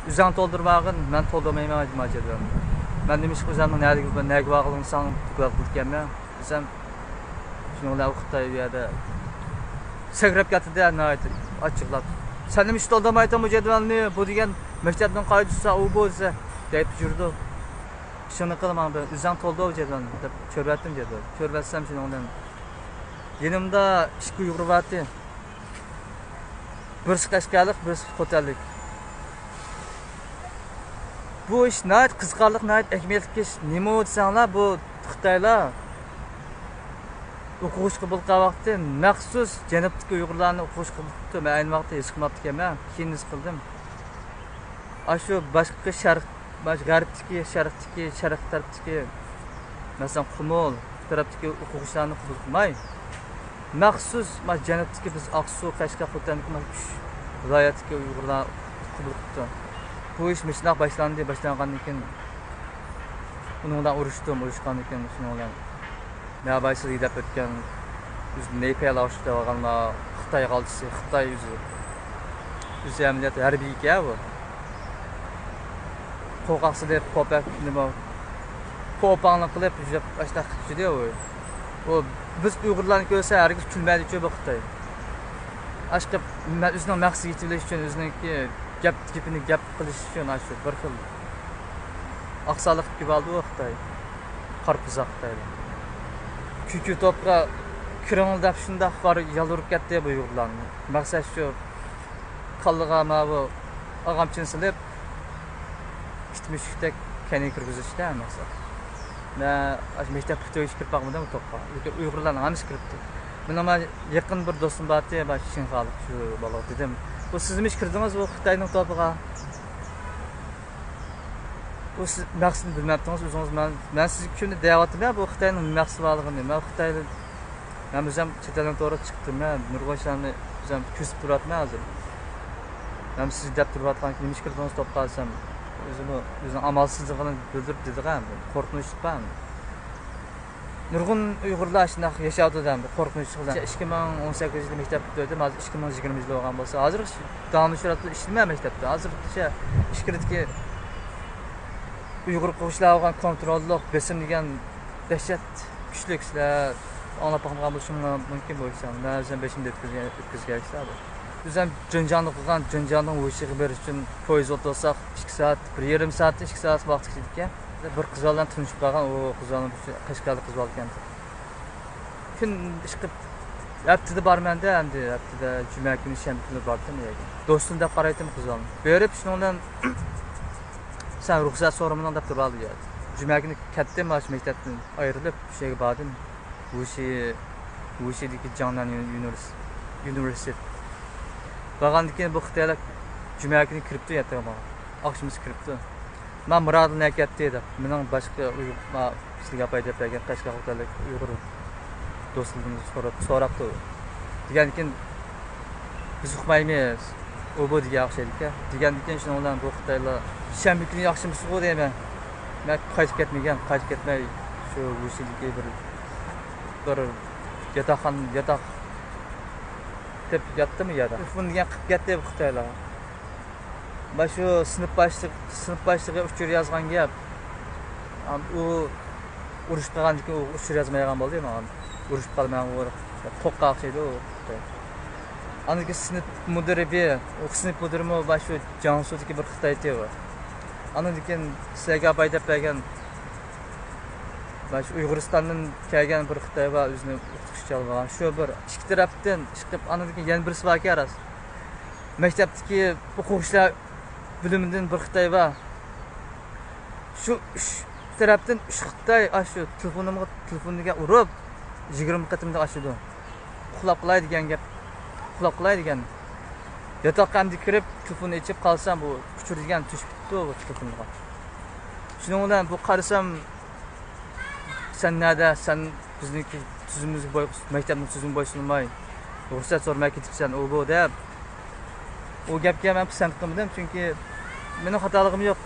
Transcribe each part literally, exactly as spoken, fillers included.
ئۆزەڭ تولدۇرماغىن، مەن تولدۇرمايمەن جەدۋەلنى. مەن نېمىشقا ئۆزەمنىڭ نەگە، نەگە بارغانلىقىنى ساڭا دوكلات قىلىدىكەنمەن دېسەم، شۇنىڭ بىلەن ئۇ خىتاي ئۇ يەردە سەكرەپ كەتتى-دە، ناھايىتى ئاچچىقلاپ. سەن نېمە ئۈچۈن تولدۇرمايتتىڭ بۇ جەدۋەلنى؟ بۇ دېگەن مەكتەپنىڭ قائىدىسى، ئۇ بۇ دېسە، دەيدۇ، يۈرىدۇ. ئىشىڭنى قىل ماڭا، ئۆزەڭ تولدۇر جەدۋەلنى دەپ چۆرۈۋەتتىم جەدۋەلنى. چۆرۈۋەتسەم شۇنىڭ بىلەن يېنىمدا ئىككى ئۇيغۇر بارتى. بىرسى قەشقەرلىك، بىرسى خوتەنلىك. بۇ ئىش ناھايىتى قىزىقارلىق، ناھايىتى ئەھمىيەتلىك ئىش. نېمە دېسەڭلار، بۇ خىتايلار ئوقۇغۇچى قوبۇل قىلغان ۋاقتى مەخسۇس جەنۇبتىكى ئۇيغۇرلارنى ئوقۇغۇچى قوبۇل قىپتۇ. مەن ئەينى ۋاقىتتا ھېس قىلماپتىكەنمەن، كېيىن ھېس قىلدىم. ئاشۇ باشقا شەرق، مانا غەربتىكى، شەرقتىكى، شەرق تەرەپتىكى، مەسىلەن، قۇمۇل تەرەپتىكى ئوقۇغۇچىلارنى قوبۇل قىلماي، مەخسۇس مانا جەنۇبتىكى بىز ئاقسۇ، قەشقەر، خوتەندىكى مانا ئۈچ ۋىلايەتتىكى ئۇيغۇرلار قوبۇل قىپتۇ. بۇ ئىش مۇشۇنداق باشلاندى، باشلانغاندىن كېيىن ئۇنىڭ بىلەن ئۇرۇشتۇم، ئۇرۇشقاندىن كېيىن شۇنىڭ بىلەن مەبايسىز ھەيدەپ ئۆتكەن، ئۆزىنى نېيپەيلا ئوخشىتىپ ئالغانلار خىتاي غالچىسى، خىتاي ئۆزى. ئۆزى ئەمەلىيەتتە ھەربىيكەن بۇ. قورقاق سېلىپ، پوپەك، نېمە، پوپاڭلىق قىلىپ، يۈرۈپ، ئاشۇنداق يۈرىدۇ ئۇ. ئۇ بىز ئۇيغۇرلارنى كۆرسە ھەرگىز كۈلمەيدىچۇ بۇ خىتاي. ئاشقىلىپ، مە-، ئۆزىنىڭ مەقسىتىگە يېتىۋېلىش ئۈچۈن، ئۆزىنىڭكى گەپ، گېپىنى گەپ قىلىش ئۈچۈن ئاشۇ بىر خىل ئاقساقلىق قىلىپ كېلىۋالدى ئۇ خىتاي. قارا قىزاق خىتايلار. كۈكۈ توپقا كىرىڭلار دەپ شۇنداق بار يالۋۇرۇپ كەتتى بۇ ئۇيغۇرلارنى. مەقسەت شۇ، كاللىغا ماۋۇ ئاغامچىنى سېلىپ، ئىت مۈشۈكتەك كەينىگە كىرگۈزۈشتە مەقسەت. مەن ئاشۇ مەكتەپ پۈتتۈرگۈچە كىرىپ باقمىدىم ئۇ توپقا. لېكىن ئۇيغۇرلارنىڭ ھەممىسى كىرىپتۇ. مېنىڭ مانا يېقىن بىر دوستۇم بارتى، مانا شىنخالىق شۇ بالىغا دېدىم، بۇ سىز نېمىشقا كىردىڭىز بۇ خىتاينىڭ توپىغا؟ بۇ سىز مەقسىتىنى بىلمەپتىڭىز ئۆزىڭىز. مەن، مەن سىزگە كۈندە دەۋاتىمەن بۇ خىتاينىڭ نېمە مەقسىتى بارلىقىنى. مەن خىتاي، مەن ئۆزۈم چەت ئەلنىڭ تورىغا چىقتىم، مەن نۇرغۇن ئىشلارنى ئۆزۈم كۆزىتىپ تۇرۇۋاتىمەن ھازىر. مەن سىز دەپ تۇرۇۋاتقان، نېمىشقا كىردىڭىز توپقا دېسەم، ئۆزىمۇ ئۆزىنىڭ ئامالسىزلىقىنى بىلدۈرۈپ دېدىغۇ، قورقۇنچلۇق بار. نۇرغۇن ئۇيغۇرلار شۇنداق ياشاۋاتىدۇ ئەمدى قورقۇنچلۇق بىلەن. ئىككى مىڭ ئون سەككىزىنچى يىلى مەكتەپ پۈتتۈردۈم، ھازىر ئىككى مىڭ يىگىرمە يىلى بولغان بولسا، ھازىر داۋاملىشىۋاتىدۇ، ئىشلىمە مەكتەپتە. ھازىرچە ئىچكىرىدىكى ئۇيغۇر ئوقۇغۇچىلار بولغان كونتروللۇق بېسىم دېگەن دەھشەت كۈچلۈك، سىلەر ئاڭلاپ باقمىغان بولۇشۇڭلار مۇمكىن بۇ ئىشلارنى. مەن ئۆزۈم بېشىمدا ئۆتكۈزگەن، ئۆتكۈزگەن ئىشلار بۇ. ئۆزۈم جېنجاڭدا ئوقۇغان، جېنجاڭدىن ۋۇشىغا بېرىش ئۈچۈن پويىز ئولتۇرساق، ئىككى سائەت، بىر يېرىم سائەتتىن ئىككى سائەت ۋاقىت كېتىدىكەن. بىر قىز بىلەن تونۇشۇپ قالغان، ئۇ قىز بىلەن قەشقەرلىك قىز بار ئىكەن. كۈن ئىشقىپ ھەپتىدە بارىمەن-دە، ئەمدى ھەپتىدە جۈمە كۈنى، شەنبە كۈنى بارتىم ئۇ يەرگە. دوستۇم دەپ قارايتتىم قىز بالىنى. بېرىپ شۇنىڭ بىلەن سەن رۇخسەت سورىمىدىڭ دەپ تۇرۇۋالدى يا. جۈمە كۈنى كەتتىم، ئاشۇ مەكتەپتىن ئايرىلىپ، شۇ يەرگە باردىم. ۋۇشى، ۋۇشىدىكى جاڭنەن يۇنىۋېرس-، يۇنىۋېرسىتېت. بارغاندىن كېيىن بۇ خىتايلار جۈمە كۈنى كىرىپتۇ ياتىقىمغا. ئاخشىمىسى كىرىپتۇ. مانا مۇرادىل نەگە كەتتى دەپ، مېنىڭ باشقا ئۇيغۇر، ما، سىلىگە ئاپاي دەپ بەرگەن قەشقەر خوتەنلىك ئۇيغۇر دوستلىرىمىز سوراپ، سوراپتۇ. دېگەندىكىن، بىز ئۇقمايمىز، ئۇ بۇ دېگەن ئوخشايدىكەن. دېگەندىكىن شۇنىڭ بىلەن بۇ خىتايلار شەنبە كۈنى ياخشىمىسىغۇ دەيمەن. مەن قايتىپ كەتمىگەن، قايتىپ كەتمەي شۇ ۋۇشىدىكى بىر، بىر ياتاقخانا، ياتاق دەپ ياتتىم ئۇ يەردە. تېلېفون دېگەن قىلىپ كەتتى بۇ خىتايلار. مانا شۇ سىنىپ باشلىقى، سىنىپ باشلىقى ئۇچۇر يازغان گەپ. ئۇ ئۇرۇشۇپ قالغاندىن كېيىن ئۇ ئۇچۇر يازمايدىغان بولدى ماڭا. ئۇرۇشۇپ قالماڭ، ئۇ قورقاق ئوخشايدۇ ئۇ خىتاي. ئاندىن كېيىن سىنىپ مۇدىرى بىر، ئۇ سىنىپ مۇدىرىمۇ مانا شۇ جياڭسۇدىكى بىر خىتايتى ئۇ. ئاندىن كېيىن سىلەرگە ئاپاي دەپ بەرگەن مانا شۇ ئۇيغۇرىستاندىن كەلگەن بىر خىتاي بار، ئۆزىنى ئوقۇتقۇچى ئالمىغان. شۇ بىر ئىككى تەرەپتىن ئىشقىلىپ، ئاندىن كېيىن يەنە بىرسى باركەن راست. مەكتەپتىكى ئوقۇغۇچىلار بۆلۈمىدىن بىر خىتاي بار. شۇ ئۈچ تەرەپتىن ئۈچ خىتاي ئاشۇ تېلېفونۇمغا، تېلېفونىمغا ئۇرۇپ، يىگىرمە قېتىمدىن ئاشىدۇ. ئۇخلاپ قالاي دېگەن گەپ. ئۇخلاپ قالاي دېگەن. ياتاققا ئەمدى كىرىپ، تېلېفوننى ئېچىپ قالسام، بۇ ئۇچۇر دېگەن چۈشۈپ كېتىپتۇ بۇ تېلېفونغا. شۇنىڭ بىلەن بۇ قارىسام، سەن نەدە؟ سەن بىزنىڭكى تۈزۈمىمىزگە بوي-، مەكتەپنىڭ تۈزۈمىگە بويسۇنماي، رۇخسەت سورىماي كېتىپسەن، ئۇ بۇ دەپ. ئۇ گەپكە مەن پىسەنت قىلمىدىم، چۈنكى مېنىڭ خاتالىقىم يوق.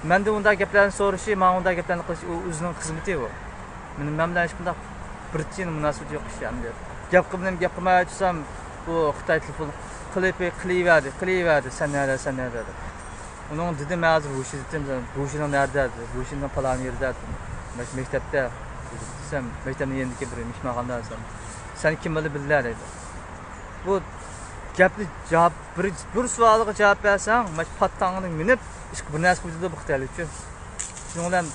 مەندىن ئۇنداق گەپلەرنى سورىشى، ماڭا ئۇنداق گەپلەرنى قىلىشى، ئۇ ئۆزىنىڭ خىزمىتى ئۇ. مېنىڭ، مەن بىلەن ھېچقانداق بىر تىيىن مۇناسىۋىتى يوق ئىش ئەمدى. گەپ قىلمىدىم، گەپ قىلمايۋاتسام، بۇ خىتاي تېلېفون قىلىپ، قىلىۋەردى، قىلىۋەردى، سەن نەدە، سەن نەدە دەپ. ئۇنىڭ دېدىم، ھازىر ھوشىدىتىم، ھوشىنىڭ نەدە؟ ھوشىنىڭ پالان يېرىدە دېدىم. مەكتەپتە دېسەم، مەكتەپنىڭ يېنىدىكى بىر مېھمانخانىدا دېسەم، سەن كىم بىلەن بىللە دەيدۇ. بۇ گەپنى جاۋاب، بىر، بىر سوئالغا جاۋاب بەرسەڭ، ماش پاتتاڭنى مىنىپ، ئىشقا بىر نەرسە قىلىدۇ بۇ خىتايلار ئۈچۈن. شۇنىڭ بىلەن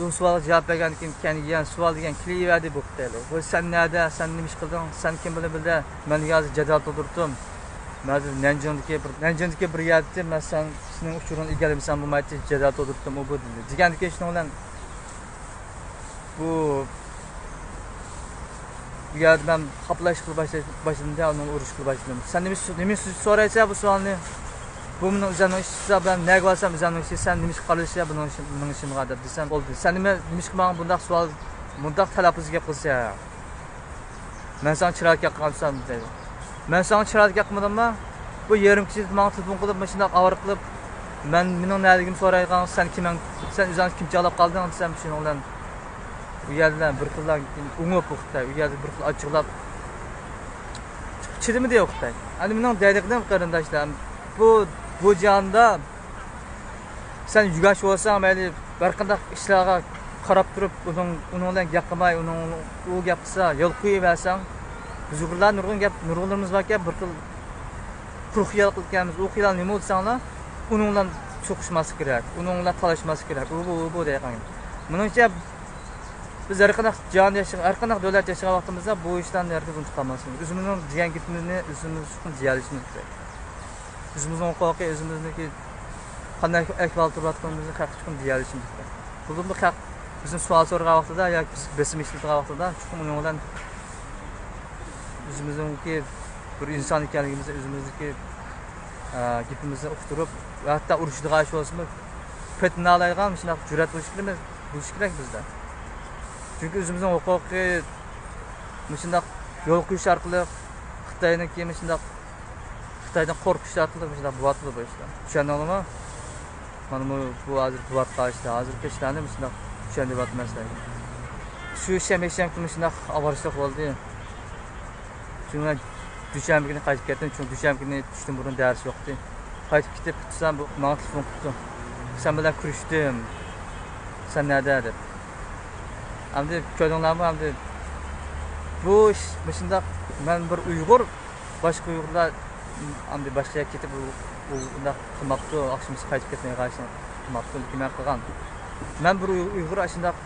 ئۇ سوئالغا جاۋاب بەرگەندىن كېيىن، كەينىگە يەنە سوئال دېگەن كېلىۋەردى بۇ خىتايلار. ۋاي، سەن نەدە؟ سەن نېمە ئىش قىلدىڭ؟ سەن كىم بىلەن بىللە؟ مەن ھازىر جېدەل تۇغدۇرتتۇم. مەن ھازىر نەنجىڭدىكى بىر، نەنجىڭدىكى بىر يەردە مەن سەن، سېنىڭ ئۇچۇرۇڭنى ئىگىلىمىسەم بولمايتتى، جېدەل تۇغدۇرتتۇم، ئۇ بۇ دېدى. دېگەندىن كېيىن شۇنىڭ بىلەن بۇ، بۇ يەردە مەن خاپىلاش قىلىپ باشلىدىم، ئۇنىڭ ئۇرۇش قىلىپ باشلىدىم. سەن نېمە، نېمە سورايسەن بۇ سوئالنى؟ بۇ مېنىڭ ئۆزۈمنىڭ ئىشى، بۇ نەگە بارسام ئۆزۈمنىڭ ئىشى، سەن نېمە ئىشقا ئارىلىشىسەن بۇنىڭ ئىشى، مېنىڭ ئىشىمغا دەپ دېسەم، بولدى. سەن نېمە، نېمە ئىشقا ماڭا بۇنداق سوئال، بۇنداق تەلەپپۇز گەپ قىلىسەن؟ مەن ساڭا چىرايلىق گەپ قىلغانمىسەن دەيدۇ. مەن ساڭا چىرايلىق گەپ قىلمىدىممۇ؟ بۇ يېرىم كېچىدە ماڭا تېلېفون قىلىپ، مۇشۇنداق ئاۋارە قىلىپ، مەن، مېنىڭ نەدىلىكىمنى سورايدىغان، سەن كىمەن، سەن ئۆزۈڭنى كىم چاغلاپ قالدىڭ دېسەم، شۇنىڭ بىلەن ئۇ يەردە بىر خىللا ئۇڭۇپ ئۇ خىتاي، ئۇ يەردە بىر خىل ئاچچىقلاپ چىدىمىدى ئۇ خىتاي. ئەمدى مېنىڭ دەيدىغىنىم قېرىنداشلار، بۇ، بۇ جاھاندا سەن يۈگەش بولساڭ مەيلى، ھەر قانداق ئىشلارغا قاراپ تۇرۇپ، ئۇنىڭ، ئۇنىڭ بىلەن گەپ قىلماي، ئۇنىڭ، ئۇ گەپ قىلسا يول قويۇۋەرسەڭ، بىز ئۇيغۇرلار نۇرغۇن گەپ، نۇرغۇنلىرىمىز باركەن، بىر خىل قۇر خىيال قىلىدىكەنمىز. ئۇ خىيال نېمە دېسەڭلار، ئۇنىڭ بىلەن سوقۇشماسلىق كېرەك، ئۇنىڭ بىلەن تالايشماسلىق كېرەك. ئۇ بۇ، ئۇ بۇ دەيدىغان گەپ. مېنىڭچە، بىز ھەر قانداق جاھاندا ياشىغان، ھەر قانداق دۆلەتتە ياشىغان ۋاقتىمىزدا بۇ ئىشلارنى ھەرگىز ئۇنتۇپ قالماسلىقىمىز، ئۆزىمىزنىڭ دېگەن گېپىمىزنى ئۆزىمىز چوقۇم دېيەلىشىمىز كېرەك. ئۆزىمىزنىڭ ھوقۇقى، ئۆزىمىزنىڭكى قانداق ئەھۋال تۇرۇۋاتقىنىمىزنى خەققە چوقۇم دېيەلىشىمىز كېرەك. بولۇپمۇ خەق بىزدىن سوئال سورىغان ۋاقتىدا ياكى بىزگە بېسىم ئىشلىتىدىغان ۋاقتىدا چوقۇم ئۇنىڭ بىلەن ئۆزىمىزنىڭكى بىر ئىنسان ئىكەنلىكىمىزنى، ئۆزىمىزنىڭكى، ئە، گېپىمىزنى ئۇقتۇرۇپ، ھەتتا ئۇرۇشىدىغان ئىش بولسىمۇ، پېتىنالايدىغان مۇشۇنداق جۈرئەت بولۇشى كېرەك، بولۇشى كېرەك بىزدە. چۈنكى ئۆزىمىزنىڭ ھوقۇقى مۇشۇنداق يول قويۇش ئارقىلىق خىتاينىڭكى مۇشۇنداق، خىتايدىن قورقۇش ئارقىلىق مۇشۇنداق بولۇۋاتىدۇ بۇ ئىشلار. چۈشەندىڭلارمۇ؟ مانا بۇ، بۇ ھازىر بولۇۋاتقان ئىشلار، ھازىرقى ئىشلارنى مۇشۇنداق چۈشەندۈرۈۋاتىمەن سىلەرگە. شۇ شەنبە، يەكشەنبە كۈنى مۇشۇنداق ئاۋارىچىلىق بولدى. شۇڭا دۈشەنبە كۈنى قايتىپ كەتتىم، چۈنكى دۈشەنبە كۈنى چۈشتىن بۇرۇن دەرس يوقتى. قايتىپ كېتىپ تۇرسام، بۇ ماڭا تېلېفون قىپتۇ. سەن بىلەن كۆرۈشتۈم. سەن نەدە؟ دەپ. ئەمدى كۆردۈڭلارمۇ؟ ئەمدى بۇ ئىش مۇشۇنداق، مەن بىر ئۇيغۇر، باشقا ئۇيغۇرلار ئەمدى باشقا يەرگە كېتىپ، ئۇ، ئۇ ئۇنداق قىلماپتۇ، ئاخشىمىسى قايتىپ كەتمەي قالىشنى قىلماپتۇ، لېكىن مەن قىلغان. مەن بىر ئۇي-، ئۇيغۇر ئاشۇنداق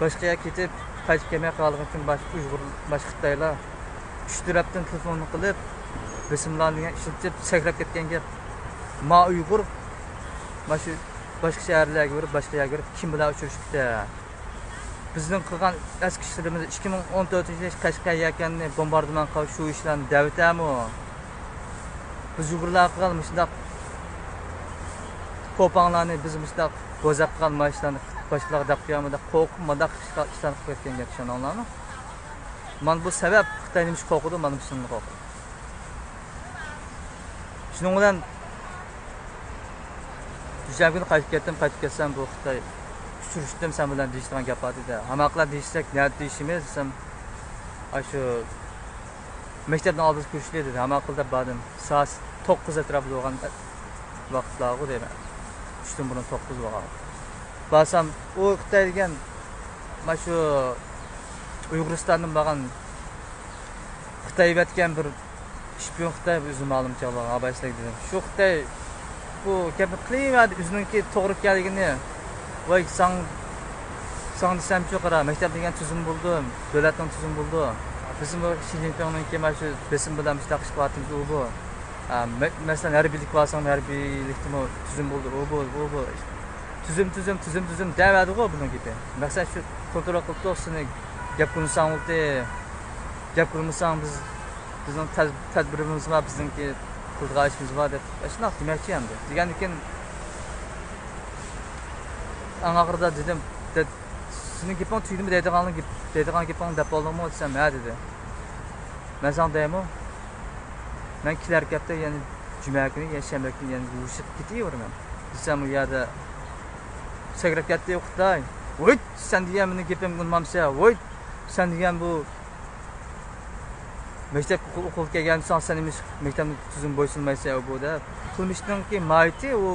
باشقا يەرگە كېتىپ، قايتىپ كەلمەي قالغان ئۈچۈن باشقا ئۇيغۇر، باشقا خىتايلار ئۈچ تەرەپتىن تېلېفوننى قىلىپ، بېسىملارنى دېگەن ئىشلىتىپ، سەكرەپ كەتكەن گەپ. ما ئۇيغۇر، ما شۇ باشقا شەھەرلەرگە بېرىپ، باشقا يەرگە بېرىپ، كىم بىلەن ئۇچرىشىپتۇ؟ بىزنىڭ قىلغان ئەسكى ئىشلىرىمىز، ئىككى مىڭ ئون تۆتىنچى يىل قەشقەر يەكەننى بومباردىمان قىلىپ، شۇ ئىشلارنى دەۋېتەمۇ؟ بىز ئۇيغۇرلار قىلغان مۇشۇنداق پوپاڭلارنى، بىز مۇشۇنداق بوزەك قىلغان ما ئىشلارنى باشقىلارغا دەپ قويامۇ دەپ قورقۇپ، مۇنداق ئىشلار، ئىشلارنى قىلىپ كەتكەن گەپ، چۈشەندىڭلارمۇ؟ مانا بۇ سەۋەب، خىتاي نېمە ئىشقا قورقىدۇ، مانا مۇشۇنىڭدىن قورقىدۇ. شۇنىڭ بىلەن دۈشەنبە كۈنى قايتىپ كەتتىم. قايتىپ كەتسەم، بۇ خىتاي ئۇچرىشىپ سەن بىلەن دېيىشىدىغان گەپ بار دېدى. ھاماقىلار دېيىشسەك، نەدە دېيىشىمىز دېسەم، ئاشۇ مەكتەپنىڭ ئالدىدا كۆرۈشلى دېدى. ھاماقىل دەپ باردىم. سائەت توققۇز ئەتراپىدا بولغان ۋاقىتلارغۇ دەيمەن. چۈشتىن بۇرۇن توققۇز بولغان. بارسام، ئۇ خىتاي دېگەن، مانا شۇ ئۇيغۇرىستاندىن بارغان خىتاي ئەۋەتكەن بىر شپىيون خىتاي، ئۆزى مەلۇم چاغلارغا ئابايسىلەرگە دېدىم. شۇ خىتاي بۇ گەپنى قىلىۋەردى، ئۆزىنىڭكى توغرا ئىكەنلىكىنى. ۋاي، ساڭ، ساڭا دېسەمچۇ، قارا، مەكتەپ دېگەن تۈزۈم بولىدۇ، دۆلەتنىڭ تۈزۈمى بولىدۇ. بىزمۇ شى جىنپىڭنىڭكى مانا شۇ بېسىم بىلەن مۇشۇنداق ئىش قىلىۋاتىمىز، ئۇ بۇ. ئا، مە-، مەسىلەن، ھەربىيلىككە بارساڭ، ھەربىيلىكتىمۇ تۈزۈم بولىدۇ، ئۇ بۇ، ئۇ بۇ. تۈزۈم، تۈزۈم، تۈزۈم، تۈزۈم دەۋەردىغۇ بۇنىڭ گېپى. مەقسەت شۇ، كونترول قىلىپ تۇرۇق سېنى، گەپ قىلمىساڭ بولدى. گەپ قىلمىساڭ بىز، بىزنىڭ تەد-، تەدبىرىمىز بار، بىزنىڭكى قىلىدىغان ئىشىمىز بار دەپ ئاشۇنداق دېمەكچى ئەمدى. دېگەندىكىن ئەڭ ئاخىرىدا دېدىم، دە-، سېنىڭ گېپىڭ تۈگىدىمۇ دەيدىغانلا گېپ، دەيدىغان گېپىڭنى دەپ بولدۇڭمۇ دېسەم، ھە دېدى. مەن ساڭا دەيمۇ، مەن كېلەر ھەپتە يەنە جۈمە كۈنى، يەنە شەنبە كۈنى يەنە يۈرۈشۈپ كېتىۋېرىمەن دېسەم، ئۇ يەردە سەكرەپ كەتتى، ئوقۇتاي. ۋويت، سەن دېگەن مېنىڭ گېپىمگە ئۇنىمامسەن، ۋويت، سەن دېگەن بۇ مەكتەپكە ئوقۇ-، ئوقۇغىلى كەلگەن ساڭا، سەن نېمىش مەكتەپنى تۈزۈم بويسۇنمايسەن بۇ دەپ. قىلمىشنىڭكى ماھىيىتى ئۇ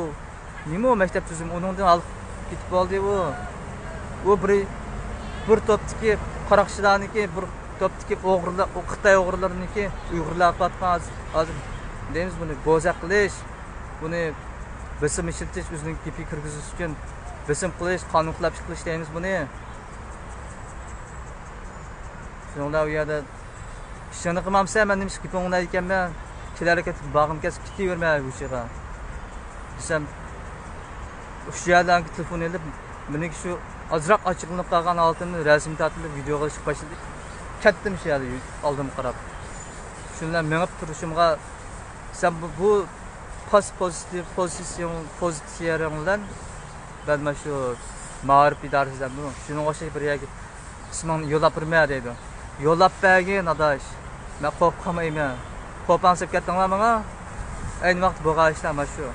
نېمە؟ ئۇ مەكتەپ تۈزۈمى ئۇنىڭدىن ھالقىپ كېتىپ بولدى. ئۇ ئۇ بىر بىر توپتىكى قاراقچىلارنىڭكى، بىر توپتىكى ئوغرىلار، ئۇ خىتاي ئوغرىلىرىنىڭكى ئۇيغۇرلارغا پاتقان، ھازىر، ھازىر دەيمىز بۇنى بوزەك قىلىش، بۇنى بېسىم ئىشلىتىش، ئۆزىنىڭ گېپىگە كىرگۈزۈش ئۈچۈن بېسىم قىلىش، قانۇن خىلاپچىلىق قىلىش دەيمىز بۇنى. شۇنىڭ بىلەن ئۇ يەردە ئىشىڭنى قىلمامسەن، مەن نېمىشقا گېپىڭنى ئاڭلايدىكەنمەن؟ كېلەر كېتىپ بارغۇم كەلسە كېتىۋېرىمەن ھوشىغا دېسەم، شۇ يەردە ئانكى تېلېفون ئېلىپ، مېنىڭكى شۇ ئازراق ئاچچىقلىنىپ قالغان ھالىتىمنى رەسىمگە تارتىپ ۋىدىيوغا ئېلىشقا باشلىدى. كەتتىم شۇ يەردە ئالدىمغا قاراپ. شۇ بىلەن مېڭىپ تۇرۇشۇمغا، سەن بۇ، بۇ پاس پوزىتسىيە، پوزىتسىيەڭ، پوزىتسىيەڭ بىلەن مەن مانا شۇ مائارىپ ئىدارىسىدىمۇ شۇنىڭغا ئوخشاش بىر يەرگە ئىسمىڭنى يوللاپ بېرىمەن دەيدۇ. يوللاپ بەرگىن ئاداش، مەن قورقۇپ قالمايمەن. قورقماڭ دەپ كەتتىڭلار ماڭا. ئەينى ۋاقىتتا بولغان ئىشلار مانا شۇ.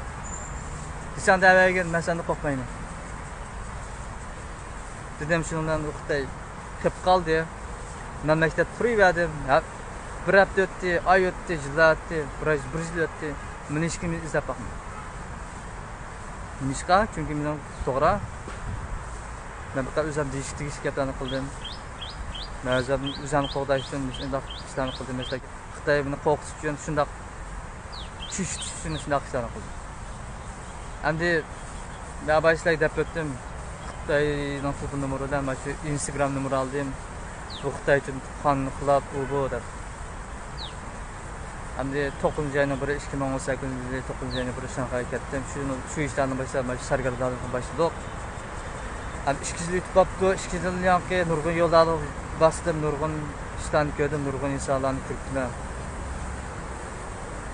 دېسەڭ دەۋەرگىن، مەن سەندىن قورقمايمەن دېدىم. شۇنىڭ بىلەن ئۇ خىتاي قېپىپ قالدى. مەن مەكتەپتە تۇرۇۋەردىم. ھە، بىر ھەپتە ئۆتتى، ئاي ئۆتتى، يىللار ئۆتتى، بىر، بىر يىل ئۆتتى. مېنى ھېچكىم ئىزدەپ باقمىدى. نېمىشقا؟ چۈنكى مېنىڭ توغرا، مەن پەقەت ئۆزۈم دېيىشكە تېگىشلىك گەپلەرنى قىلدىم. مەن ئۆزۈم، ئۆزۈمنى قوغداش ئۈچۈن مۇشۇنداق ئىشلارنى قىلدىم. مەسىلەن، خىتاي مېنى قورقۇتۇش ئۈچۈن شۇنداق چۈشۈرۈش ئۈچۈن شۇنداق ئىشلارنى قىلدىم. ئەمدى مەن بايا سىلەرگە دەپ ئۆتتۈم. خىتاينىڭ تېلېفون نومۇرىدىن مانا شۇ ئىنستاگرام نومۇرى ئالدىم. بۇ خىتاي ئۈچۈن قانۇن خىلاپ، ئۇ بۇ دەپ. ئەمدى توققۇزىنچى ئاينىڭ بىرى، ئىككى مىڭ ئون سەككىزىنچى يىلى توققۇزىنچى ئاينىڭ بىرى شاڭخەيگە كەتتىم. شۇ، شۇ ئىشلارنى باشلاپ، مانا شۇ سەرگەردانلىقنى باشلىدۇق. ئەمدى ئىككى يىل ئۆتۈپ قاپتۇ. ئىككى يىل ياقى نۇرغۇن يوللارغا باستىم، نۇرغۇن ئىشلارنى كۆردۈم، نۇرغۇن ئىنسانلارنى كۆرۈپتىمەن.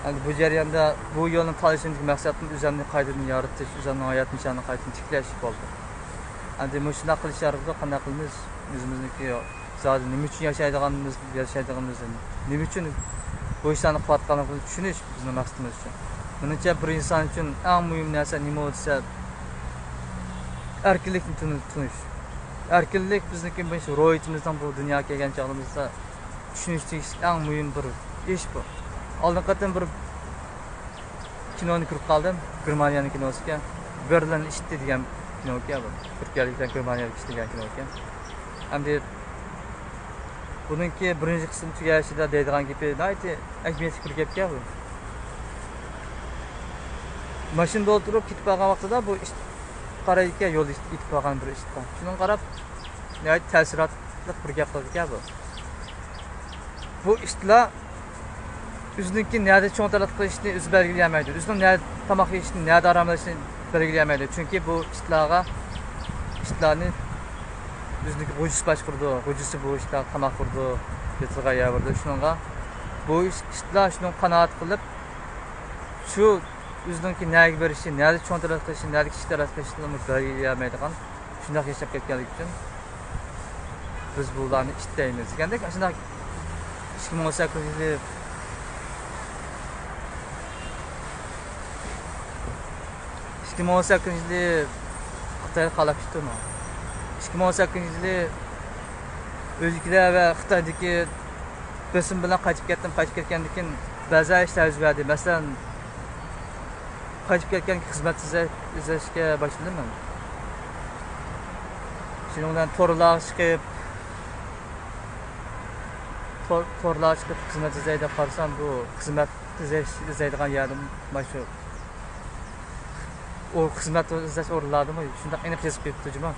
ئەمدى بۇ جەرياندا بۇ يولنى تاللىشىمدىكى مەقسەتمۇ ئۆزۈمنى قايتىدىن يارىتىش، ئۆزۈمنىڭ ھايات نىشانىنى قايتىدىن تىكلەش بولدى. ئەمدى مۇشۇنداق قىلىش ئارقىلىق قانداق قىلىمىز؟ ئۆزىمىزنىڭكى زادى نېمە ئۈچۈن ياشايدىغانلىقىمىز، ياشايدىغانلىقىمىزنى، نېمە ئۈچۈن بۇ ئىشلارنى قىلىۋاتقانلىقىمىزنى چۈشىنىش بىزنىڭ مەقسىتىمىز ئۈچۈن. مېنىڭچە، بىر ئىنسان ئۈچۈن ئەڭ مۇھىم نەرسە نېمە دېسە، ئەركىنلىكنى تونۇ-، تونۇش. ئەركىنلىك بىزنىڭكى مۇشۇ روھىيىتىمىزنىڭ بۇ دۇنياغا كەلگەن چاغىمىزدا چۈشىنىش تېگىشلىك ئەڭ مۇھىم بىر ئىش بۇ. ئالدىنقى قېتىم بىر كىنونى كۆرۈپ قالدىم. گېرمانىيەنىڭ كىنوسى ئىكەن. بېرلىن ئىشتى دېگەن كىنو ئىكەن بۇ. تۈركىيەلىكلەر گېرمانىيەدىكى ئىشتى دېگەن كىنو ئىكەن. ئەمدى بۇنىڭكى بىرىنچى قىسمى تۈگەشىدە دەيدىغان گېپى ناھايىتى ئەھمىيەتلىك بىر گەپكەن بۇ. ماشىنىدا ئولتۇرۇپ كېتىپ بارغان ۋاقتىدا بۇ ئىت قارايدىكەن، يولدا ئىت-، ئىتىپ قالغان بىر ئىتقا. شۇنىڭغا قاراپ ناھايىتى تەسىراتلىق بىر گەپ قىلىدىكەن بۇ. بۇ ئىتلار ئۆزىنىڭكى نەدە چوڭ تەرەت قىلىشنى ئۆزى بەلگىلىيەلمەيدۇ. ئۆزىنىڭ نەدە تاماق يېيىشنى، نەدە ئارام ئېلىشنى بەلگىلىيەلمەيدۇ. چۈنكى بۇ ئىتلارغا، ئىتلارنى ئۆزىنىڭكى غۇلجىسى باشقۇرىدۇ. غۇلجىسى بۇ ئىتلارغا تاماق بېرىدۇ، ياتىدىغان يەر بېرىدۇ. شۇنىڭغا بۇ ئىتلار شۇنىڭغا قانائەت قىلىپ، شۇ ئۆزىنىڭكى نەگە بېرىشى، نەدە چوڭ تەرەت قىلىشى، نەدە كىچىك تەرەت قىلىشىنى بەلگىلىيەلمەيدىغان، شۇنداق ياشاپ كەتكەنلىكى ئۈچۈن بىز بۇلارنى ئىت دەيمىز دېگەندەك، ئاشۇنداق ئىككى مىڭ ئون سەككىزىنچى يىلى، ئىككى مىڭ ئون سەككىزىنچى يىلى خىتاي قالاپ كېتىپتۇ. ئىككى مىڭ ئون سەككىزىنچى يىلى ئۆزبېكلەر ۋە خىتايدىكى بېسىم بىلەن قايتىپ كەتتىم. قايتىپ كەتكەندىن كېيىن بەزى ئىشلار يۈز بەردى. مەسىلەن، قايتىپ كەتكەن خىزمەت ئىزدە-، ئىزدەشكە باشلىدىم مەن. شۇنىڭ بىلەن تورلارغا چىقىپ، تور-، تورلارغا چىقىپ خىزمەت ئىزدەي دەپ قارىسام، بۇ خىزمەت ئىزدەش، ئىزدەيدىغان يەردىن مانا شۇ، ئۇ خىزمەت ئىزدەش ئورۇنلاردىمۇ شۇنداق ئېنىق يېزىپ قويۇپتۇ جۇمۇ.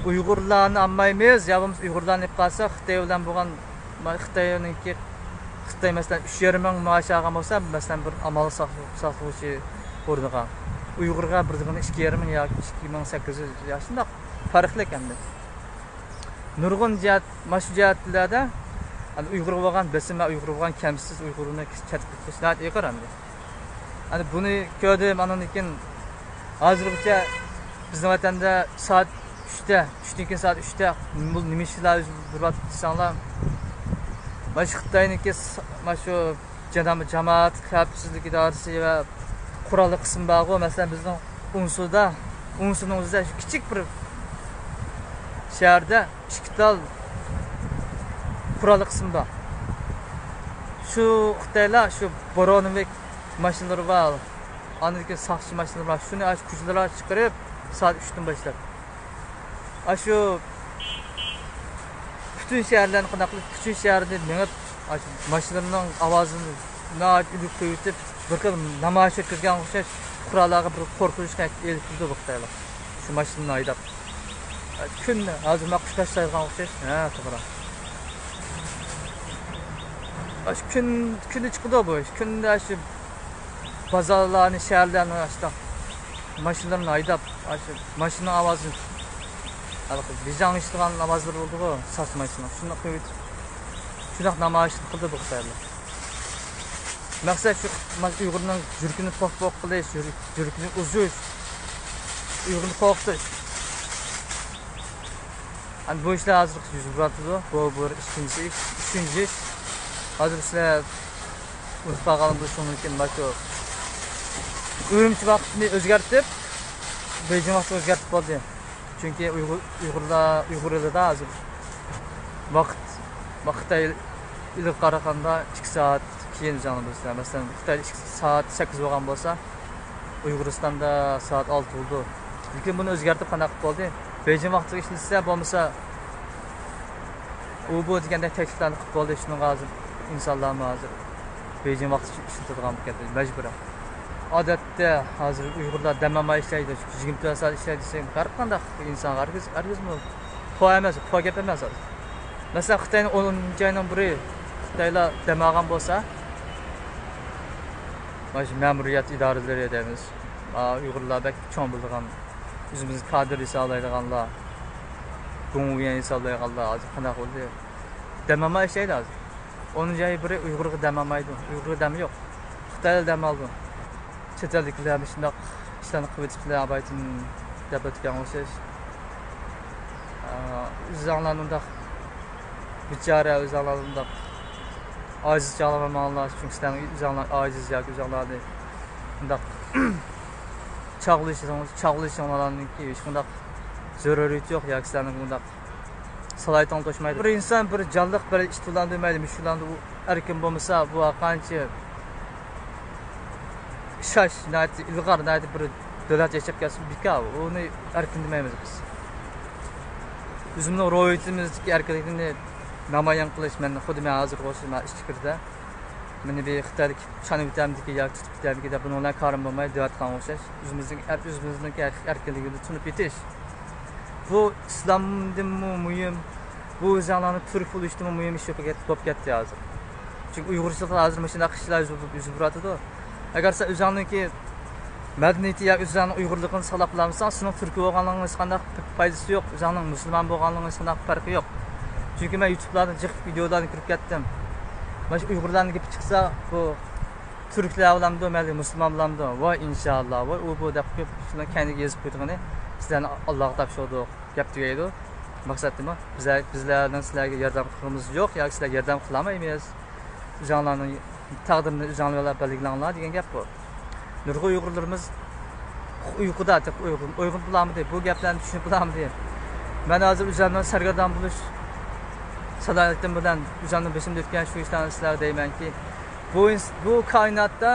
ئۇيغۇرلارنى ئالمايمىز، يا بولمىسا ئۇيغۇرلارنى ئېلىپ قالساق، خىتاي بىلەن بولغان، خىتاينىڭكى، خىتاي، مەسىلەن، ئۈچ يېرىم مىڭ مائاش ئالغان بولسا، مەسىلەن، بىر ئامانلىق ساقلىغۇچى ئورنىغا، ئۇيغۇرغا بىر دېگىنە ئىككى يېرىم مىڭ ياكى ئىككى مىڭ سەككىز يۈز، يا شۇنداق پەرقلىك ئەمدى. نۇرغۇن جەھەت، مانا شۇ جەھەتلەردە، ئەمدى ئۇيغۇرغا بولغان بېسىم ۋە ئۇيغۇرغا بولغان كەمسىتىش، ئۇيغۇرنى چەتكە قىلىش ناھايىتى ئېغىر ئەمدى. ئەنە بۇنى كۆردۈم، ئاندىن كېيىن ھازىرغىچە بىزنىڭ ۋەتەندە سائەت ئۈچتە، چۈشتىن كېيىن سائەت ئۈچتە بۇ نېمە ئىشلار يۈز بېرىۋاتىدۇ دېسەڭلار، مانا شۇ خىتاينىڭكى س-، مانا شۇ جانا-، جامائەت خەۋپسىزلىك ئىدارىسى ۋە قوراللىق قىسىم بارغۇ، مەسىلەن، بىزنىڭ ئونسۇدا، ئونسۇنىڭ ئۆزىدە شۇ كىچىك بىر شەھەردە ئىككى تال قوراللىق قىسىم بار. شۇ خىتايلار شۇ بورونوۋىك ماشىنىلىرى بار. ئاندىن كېيىن ساقچى ماشىنىلىرى بار. شۇنى ئاشۇ كوچىلارغا چىقىرىپ، سائەت ئۈچتىن باشلاپ، ئاشۇ پۈتۈن شەھەرلەرنى قانداق قىلىپ، پۈتۈن شەھەرنى مېڭىپ، ئاشۇ ماشىنىلىرىنىڭ ئاۋازىنى ناھايىتى ئۈلۈپ قويۇۋېتىپ، بىر خىل نامايىش ئۆتكۈزگەنگە ئوخشاش، پۇقرالارغا بىر قورقۇنچ ئېلىپ كىرىدۇ بۇ خىتايلار. شۇ ماشىنىنى ھەيدەپ، كۈندە ھازىر مانا قۇشقاچ سايرىغان ئوخشاش. ھە، توغرا. ئاشۇ كۈن، كۈندە چىقىدۇ بۇ ئىش. كۈندە ئاشۇ بازارلارنى، شەھەرلەرنى ئاشۇنداق ماشىنىلىرىنى ھەيدەپ، ئاشۇ ماشىنا ئاۋازى، ھېلىقى بىجاڭ ئېيتىدىغان ئاۋازلىرى بولىدىغۇ، ساز ماشىنا. شۇنداق قويۇۋېتىپ، شۇنداق نامايىش قىلدى بۇ خىتايلار. مەقسەت شۇ، مانا ئۇيغۇرنىڭ يۈرىكىنى پوك-پوك قىلىش، يۈرىكىنى ئۈزۈش، ئۇيغۇرنى قورقۇتۇش. ئەمدى بۇ ئىشلار ھازىر يۈز بېرىۋاتىدۇ. بۇ بىر، ئىككىنچىسى، ئۈچىنچى ئىش. ھازىر سىلەر ئۇنتۇپ قالغان بولۇشىڭىز مۇمكىن، مانا شۇ ئۈرۈمچى ۋاقتىنى ئۆزگەرتىپ، بېيجىڭ ۋاقتىنى ئۆزگەرتىپ بولدى. چۈنكى ئۇيغۇر، ئۇيغۇرلار، ئۇيغۇر ئېلىدا ھازىر ۋاقىت، ۋاقىت خىتاي ئېلىغا قارىغاندا ئىككى سائەت كېيىن ئۆزۈڭلار بىلىسىلەر. مەسىلەن، خىتايدا ئىككى سائەت سەككىز بولغان بولسا، ئۇيغۇرىستاندا سائەت ئالتە بولىدۇ. لېكىن بۇنى ئۆزگەرتىپ قانداق قىلىپ بولدى؟ بېيجىڭ ۋاقتىغا ئىشلىسە، بولمىسا ئۇ بۇ دېگەندەك تەكلىپلەرنى قىلىپ بولدى. شۇنىڭغا ھازىر ئىنسانلارمۇ ھازىر بېيجىڭ ۋاقتى ئىشلىتىدىغان بولۇپ كەتتى مەجبۇرەن. ئادەتتە ھازىر ئۇيغۇرلار دەم ئالماي ئىشلەيدۇ، يىگىرمە تۆت سائەت ئىشلەيدۇ دېسەڭ، ھەر قانداق ئىنسانغا ھەرگىز، ھەرگىزمۇ پو ئەمەس، پو گەپ ئەمەس ھازىر. مەسىلەن، خىتاينىڭ ئونىنچى ئاينىڭ بىرى خىتايلار دەم ئالغان بولسا، مانا شۇ مەمۇرىيەت ئىدارىلىرى دەيمىز، ئا، ئۇيغۇرلار بەك چوڭ بىلىدىغان، ئۆزىمىزنى كادىر ھېسابلايدىغانلار، گۇڭۋېن ھېسابلايدىغانلار ھازىر قانداق بولدى؟ دەم ئالماي ئىشلەيدۇ ھازىر. ئۇنىڭ جايى بىرى ئۇيغۇرغا دەم ئالمايدۇ. ئۇيغۇرغا دەم يوق. خىتايدا دەم ئالىدۇ. چەت ئەلدىكىلەر مۇشۇنداق ئىشلارنى قىلىۋېتىپسىلەر، ئابايتىن دەپ ئۆتكەن ئوخشاش. ئا، ئۆزۈڭلارنى ئۇنداق بىچارە، ئۆزۈڭلارنى ئۇنداق ئاجىز چاغلىماڭلار، چۈنكى سىلەرنىڭ ئۆزۈڭلار ئاجىز ياكى ئۆزۈڭلارنى ئۇنداق چاغلىشىڭ-، چاغلىشىڭلاردىكى ھېچقانداق زۆرۈرىيىتى يوق ياكى سىلەرنىڭ ئۇنداق سالاھىيىتىڭلار توشمايدۇ. بىر ئىنسان بىر جانلىق بىر ئىت بولامدۇ مەيلى، مۈشۈك بولامدۇ، ئۇ ئەركىن بولمىسا، بۇ ھەرقانچە شاش، ناھايىتى ئىلغار، ناھايىتى بىر دۆلەت ياشاپ كەلسە بىكار، ئۇنى ئەركىن دېمەيمىز بىز. ئۆزىمىزنىڭ روھىيىتىمىزدىكى ئەركىنلىكنى نامايان قىلىش، مەن خۇددى مەن ھازىرقى ئوخشاش مانا ئىچكىرىدە مېنى بىر خىتايلىك چانىۋېتەمدىكى ياكى تۇتۇپ كېتەمدىكى دەپ بۇنىڭ بىلەن كارىم بولماي دەۋاتقان ئوخشاش. ئۆزىمىزنىڭ ئەر-، ئۆزىمىزنىڭكى ئەر-، ئەركىنلىكىنى تونۇپ يېتىش. بۇ ئىسلامدىنمۇ مۇھىم، بۇ ئۆزۈڭلارنىڭ تۈرك بولۇشتىنمۇ مۇھىم ئىش بولۇپ كەت-، بولۇپ كەتتى ھازىر. چۈنكى ئۇيغۇرچىلىقتا ھازىر مۇشۇنداق ئىشلار يۈز، يۈز بېرىۋاتىدۇ. ئەگەر سەن ئۆزۈڭنىڭكى مەدەنىيىتى يا ئۆزۈڭنىڭ ئۇيغۇرلۇقىنى ساقلاپ قالالمىساڭ، سېنىڭ تۈركىي بولغانلىقىڭ ھېچقانداق پايدىسى يوق، ئۆزۈڭنىڭ مۇسۇلمان بولغانلىقىڭ ھېچقانداق پەرقى يوق. چۈنكى مەن يۇتۇبلاردا جىق ۋىدىيولارنى كۆرۈپ كەتتىم. مانا شۇ ئۇيغۇرلارنىڭ گېپى چىقسا، بۇ تۈركلەر بولامدۇ، مەيلى مۇسۇلمان بولامدۇ، ۋاي ئىنشاللا، ۋاي ئۇ بۇ دەپ قويۇپ، شۇنىڭ كەينىگە يېزىپ قويىدىغىنى، سىلەرنى ئاللاغا تاپشۇردۇق دەپ تۈگەيدۇ. مەقسەت نېمە؟ بىزلەر، بىزلەرنىڭ سىلەرگە ياردەم قىلغۇمىز يوق ياكى سىلەرگە ياردەم قىلالمايمىز. ئۆزۈڭلارنىڭ تەقدىرىنى ئۆزۈڭلار بەلگىلەڭلار دېگەن گەپ بۇ. نۇرغۇن ئۇيغۇرلىرىمىز ئۇيقۇدا، تېخى ئويغىن-، ئويغىنىپ بولامدى؟ بۇ گەپلەرنى چۈشىنىپ بولامدى؟ مەن ھازىر ئۆزۈمنىڭ سەرگەردان بولۇش سالاھىيىتىم بىلەن ئۆزۈمنىڭ بېشىمدا ئۆتكەن شۇ ئىشلارنى سىلەرگە دەيمەنكى، بۇ ئىنس-، بۇ كائىناتتا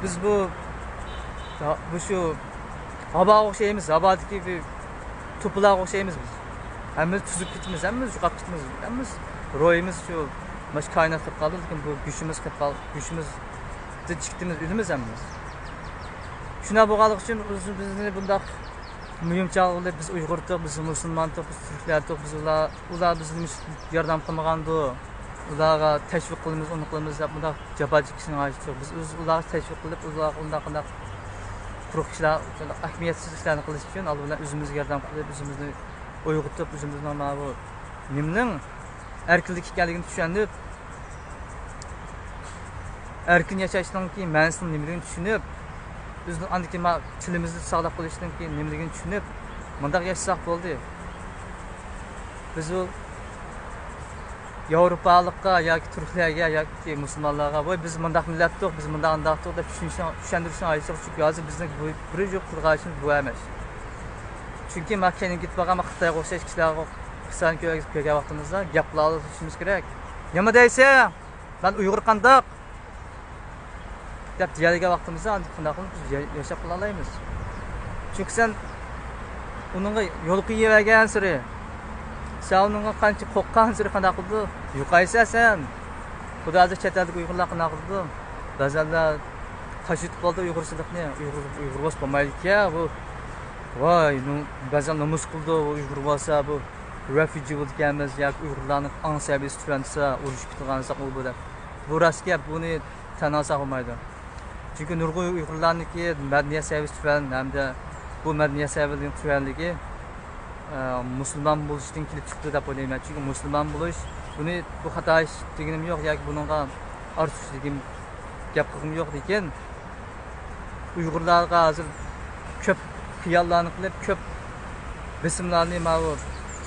بىز بۇ، بۇ شۇ ھاۋاغا ئوخشايمىز، ھاۋادىكى بىر توپىلاغا ئوخشايمىز بىز. ھەممىمىز تۈزۈپ كېتىمىز، ھەممىمىز يوقاپ كېتىمىز. ھەممىمىز روھىمىز شۇ، مانا شۇ كائىنات قىلىپ قالدى، لېكىن بۇ گۆشىمىز قىلىپ قال-، گۆشىمىزدىن چىقتىمىز، ئۆلىمىز ھەممىمىز. شۇنداق بولغانلىقى ئۈچۈن ئۆزىمىزنى بۇنداق مۇھىم چاغلىدى، بىز ئۇيغۇردۇق، بىز مۇسۇلماندۇق، بىز تۈركلەردۇق، بىز ئۇلار، ئۇلار بىزگە مۇشۇ ياردەم قىلمىغاندۇ، ئۇلارغا تەشۋىق قىلىمىز، ئۇنى قىلىمىز دەپ مۇنداق جاپا چېكىشنىڭ ھاجىتى يوق. بىز ئۆز-، ئۇلارغا تەشۋىق قىلىپ، ئۇلارغا ئۇنداق، ئۇنداق قۇرۇق ئىشلار، ئۇنداق ئەھمىيەتسىز ئىشلارنى قىلىش ئۈچۈن ئالدى بىلەن ئۆزىمىزگە ياردەم قىلىپ، ئۆزىمىزنى ئويغىتىپ، ئۆزىمىزنىڭ مانا بۇ نېمىنىڭ ئەركىنلىك ئىكەنلىكىنى چۈشەندۈرۈپ، ئەركىن ياشاشنىڭكى مەنىسىنىڭ نېمىلىكىنى چۈشىنىپ، ئۆزىنىڭ ئاندىكى ما-، تىلىمىزنى ساقلاپ قېلىشنىڭكى نېمىلىكىنى چۈشىنىپ، مۇنداق ياشىساق بولدى. بىز ئۇ ياۋروپالىققا ياكى تۈركلەرگە ياكى مۇسۇلمانلارغا، ۋاي، بىز مۇنداق مىللەتتۇق، بىز مۇنداق ئۇنداقتۇق دەپ چۈشىنىشنىڭ، چۈشەندۈرۈشنىڭ ھاجىتى يوق. چۈنكى ھازىر بىزنىڭ بۇ، بىر يۈز يىل قىلغان ئىشىمىز بۇ ئەمەس. چۈنكى ما كەينىگە كېتىپ بارغان خىتايغا ئوخشاش كىشىلەرگە ئىقتىسادنى كۆرگەن ۋاقتىمىزدا گەپ قىلالىشىمىز كېرەك. نېمە دەيسەن؟ مەن ئۇيغۇر قانداق؟ دەپ دېيەلىگەن ۋاقتىمىزدا ئاندىن قانداق قىلىپ بىز يا-، ياشاپ قالالايمىز؟ چۈنكى سەن ئۇنىڭغا يول قويۇۋەرگەنسېرى، سەن ئۇنىڭغا قانچە قورققانسېرى قانداق قىلىدۇ؟ يوقايسەن سەن. خۇدا ھازىر چەت ئەلدىكى ئۇيغۇرلار قانداق قىلىدۇ؟ بەزەنلەر تاش يۇتۇپ قالدى ئۇيغۇرچىلىقنى، ئۇيغۇر، ئۇيغۇر بولسا بولمايدىكەن بۇ. ۋاي، نو-، بەزەن نومۇس قىلىدۇ، ئۇيغۇر بولسا بۇ رېفۇجى بولىدىكەنمىز ياكى ئۇيغۇرلارنىڭ ئاڭ سەۋىيەسى تۆۋەن تۇرسا، ئۇرۇشۇپ كېتىدىغان ساق ئۇ بۇ دەپ. بۇ راست گەپ، بۇنى تەن ئالساق بولمايدۇ. چۈنكى نۇرغۇن ئۇيغۇرلارنىڭكى مەدەنىيەت سەۋىيەسى تۆۋەن ھەمدە بۇ مەدەنىيەت سەۋىيەسىنىڭ تۆۋەنلىكى، ئە، مۇسۇلمان بولۇشتىن كېلىپ چىقتى دەپ ئويلايمەن. چۈنكى مۇسۇلمان بولۇش، بۇنى، بۇ خاتا ئىش دېگىنىم يوق ياكى بۇنىڭغا ئارتۇق ئىش دېگىنىم، گەپ قىلغۇم يوق، لېكىن ئۇيغۇرلارغا ھازىر كۆپ خىياللارنى قىلىپ، كۆپ بېسىملارنى ماۋۇ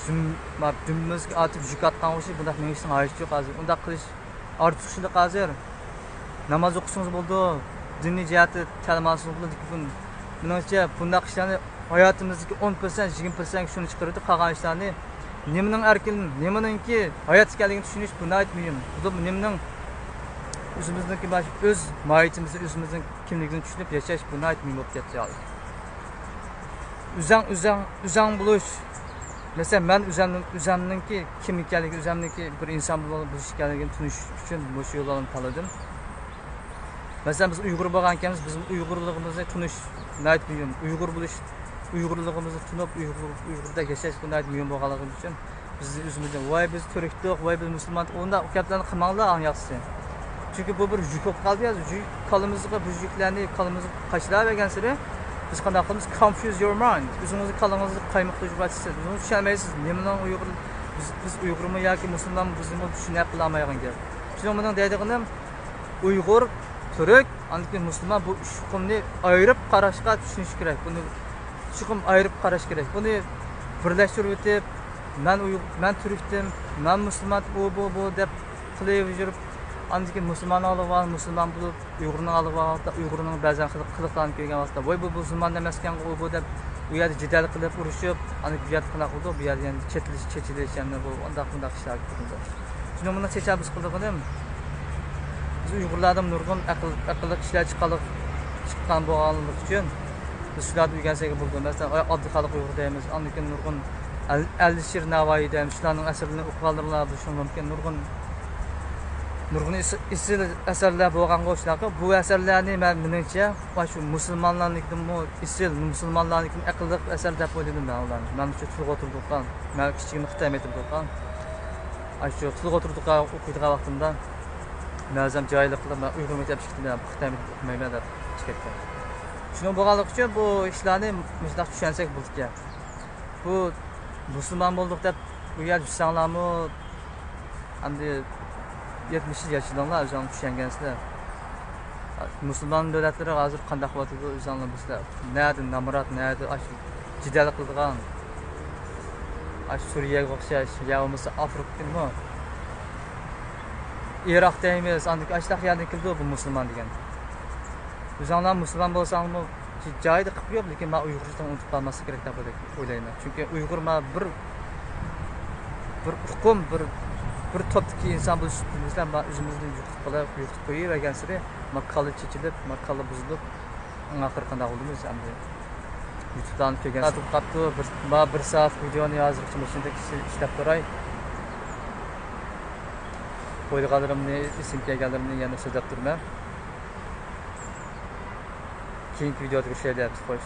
زۇم-، ما-، دۈمبىمىزگە ئارتىپ يۈك ئاتقان ئوخشاش بۇنداق مېڭىشنىڭ ھاجىتى يوق ھازىر. ئۇنداق قىلىش ئارتۇقچىلىق ھازىر. ناماز ئوقۇسىڭىز بولىدۇ، دىنىي جەھەتتە تەلىم ئالسىڭىز بولىدۇ، لېكىن مېنىڭچە بۇنداق ئىشلارنى ھاياتىمىزدىكى ئون پىرسەنت، يىگىرمە پىرسەنتكە شۇنى چىقىرىدۇ، قالغان ئىشلارنى نېمىنىڭ ئەركىن، نېمىنىڭكى ھايات ئىكەنلىكىنى چۈشىنىش بۇ ناھايىتى مۇھىم. بۇ نېمىنىڭ ئۆزىمىزنىڭكى ئۆز ماھىيىتىمىزنى، ئۆزىمىزنىڭ كىملىكىنى چۈشىنىپ ياشاش بۇ ناھايىتى مۇھىم بولۇپ كەتتى ھازىر. ئۆزەڭ، ئۆزەڭ، ئۆزەڭ بولۇش. مەسىلەن، مەن ئۆزەمنىڭ، ئۆزەمنىڭكى كىم ئىكەنلىكى، ئۆزەمنىڭكى بىر ئىنسان بولۇش ئىكەنلىكىنى تونۇش ئۈچۈن مۇشۇ يوللارنى تاللىدىم. مەسىلەن، بىز ئۇيغۇر بولغان ئىكەنمىز، بىزمۇ ئۇيغۇرلۇقىمىزنى تونۇش ناھايىتى مۇھىم. ئۇيغۇر بولۇش، ئۇيغۇرلۇقىمىزنى تونۇپ، ئۇيغۇر، ئۇيغۇردەك ياشاش بۇ ناھايىتى مۇھىم بولغانلىقى ئۈچۈن بىز ئۆزىمىزنى، ۋاي بىز تۈركتۇق، ۋاي بىز مۇسۇلماندۇق، ئۇنداق گەپلەرنى قىلماڭلار ئەڭ ياخشىسى. چۈنكى بۇ بىر يۈك بولۇپ قالدى ھازىر. يۈك، كاللىمىزغا بۇ يۈكلەرنى كاللىمىزغا قاچىلاۋەرگەنسېرى بىز قانداق قىلىمىز؟ Confuse your mind. ئۆزىڭىزنى كاللىڭىزنى قايمۇقتۇرۇۋېتىسىز. ئۆزىڭىز چۈشەنمەيسىز. نېمىنىڭ ئۇيغۇر، بىز، بىز ئۇيغۇرمۇ ياكى مۇسۇلمانمۇ، بىزمۇ چۈشىنىپ بولالمايدىغان گەپ. شۇنىڭ مېنىڭ دەيدىغىنىم، ئۇيغۇر، تۈرك، ئاندىن كېيىن مۇسۇلمان، بۇ ئۈچ ئۇقۇمنى ئايرىپ قاراشقا چۈشىنىش كېرەك. بۇنى چوقۇم ئايرىپ قاراش كېرەك. بۇنى بىرلەشتۈرۈۋېتىپ، مەن ئۇيغۇر، مەن تۈركتىم، مەن مۇسۇلمان، ئۇ بۇ بۇ دەپ قىلىۋېرىپ، ئاندىن كېيىن مۇسۇلماننىڭ ئالدىغا بارغان مۇسۇلمان بولۇپ، ئۇيغۇرنىڭ ئالدىغا بارغان ۋاقىتتا ئۇيغۇرنىڭ بەزەن قىلىق، قىلىقلارنى كۆرگەن ۋاقىتتا، ۋاي بۇ مۇسۇلمان ئەمەسكەنغۇ ئۇ بۇ دەپ، ئۇ يەردە جېدەل قىلىپ، ئۇرۇشۇپ، ئاندىن بۇ يەردە قانداق بولدى، بۇ يەردە يەنە چېتىلىش، چېچىلىش، يەنە بۇ ئانداق مۇنداق ئىشلار كۆرۈندى. شۇنىڭ بىلەن تەشەببۇس قىلىدىغىنىم، بىز ئۇيغۇرلاردىن نۇرغۇن ئەقىل، ئەقىللىق كىشىلەر چىققانلىق، چىققان بولغانلىقى ئۈچۈن، بىز شۇلاردىن ئۆگەنسەك بولىدۇ. مەسىلەن، ئاي ئابدۇخالىق ئۇيغۇر دەيمىز، ئاندىن كېيىن نۇرغۇن ئەل-، ئەلىشىر نەۋائى دەيمىز، شۇلارنىڭ ئەسەرلىرىنى ئوقۇغانلىرىڭلار بىلىشىڭلار مۇمكىن. نۇرغۇن، نۇرغۇن ئېس-، ئېسىل ئەسەرلەر بولغانغۇ شۇلارغا. بۇ ئەسەرلەرنى مەن، مېنىڭچە، مانا شۇ مۇسۇلمانلارنىڭكىدىنمۇ ئېسىل، مۇسۇلمانلارنىڭكىدىن ئەقىللىق ئەسەر دەپ ئويلىدىم مەن ئۇلارنى. مەن شۇ تىلغا ئولتۇردۇق، مەن كىچىكىمدە خىتاي مەكتىپىدە ئوقۇغان. ئاشۇ تىلغا ئولتۇردۇق ئوقۇيدىغان ۋاقتىمدا مەزەم جاھىللىق قىلىپ، مەن ئۇيغۇر مەكتەپكە چىقتىم، مەن خىتاي مەكتەپتە ئوقۇمايمەن دەپ چىقىپ كەتكەن. شۇنىڭ بولغانلىقى ئۈچۈن بۇ ئىشلارنى مۇشۇنداق چۈشەنسەك بولىدىكەن. بۇ مۇسۇلمان بولدۇق دەپ ئۇ يەردە يۈرسەڭلارمۇ، ئەمدى يەتمىش يىل ياشىدىڭلار، ئۆزۈڭلار چۈشەنگەنسىلەر. مۇسۇلمان دۆلەتلىرى ھازىر قانداق بولۇۋاتىدۇ، ئۆزۈڭلار بىلىسىلەر. نەدە نامرات، نەدە ئاشۇ جېدەل قىلىدىغان. ئاشۇ سۈرىيەگە ئوخشاش، يا بولمىسا ئافرىقىدىنمۇ. ئىراق دەيمىز، ئاندىن كېيىن ئاشۇنداق يەردىن كېلىدۇ بۇ مۇسۇلمان دېگەن. ئۆزۈڭلار مۇسۇلمان بولساڭلارمۇ، جايىدا قىلىپ قويۇپ، لېكىن مەن ئۇيغۇرچىلىقنى ئۇنتۇپ قالماسلىق كېرەك دەپ ئويلايمەن. چۈنكى ئۇيغۇر مانا بىر، بىر ئۇقۇم، بىر، بىر توپتىكى ئىنسان بولۇش سۈپىتىمىز بىلەن مانا ئۆزىمىزنى يوقىتىپ قالاي، يوقىتىپ قويۇۋەرگەنسېرى، مانا كاللا چېچىلىپ، مانا كاللا بۇزۇلۇپ، ئەڭ ئاخىرى قانداق بولىمىز ئەمدى؟ يۇتۇبلارنى كۆرگەن ساتىپ قاپتۇ. بىر، مانا بىر سائەت ۋىدېئونى ھازىرغىچە مۇشۇندەك ئىش-، ئىشلەپ تۇراي. ئويلىغانلىرىمنى، ئېسىمگە كەلگەنلىرىمنى يەنە سۆزلەپ تۇرىمەن. كېيىنكى ۋىدېئودا كۆرۈشەيلى، خوش.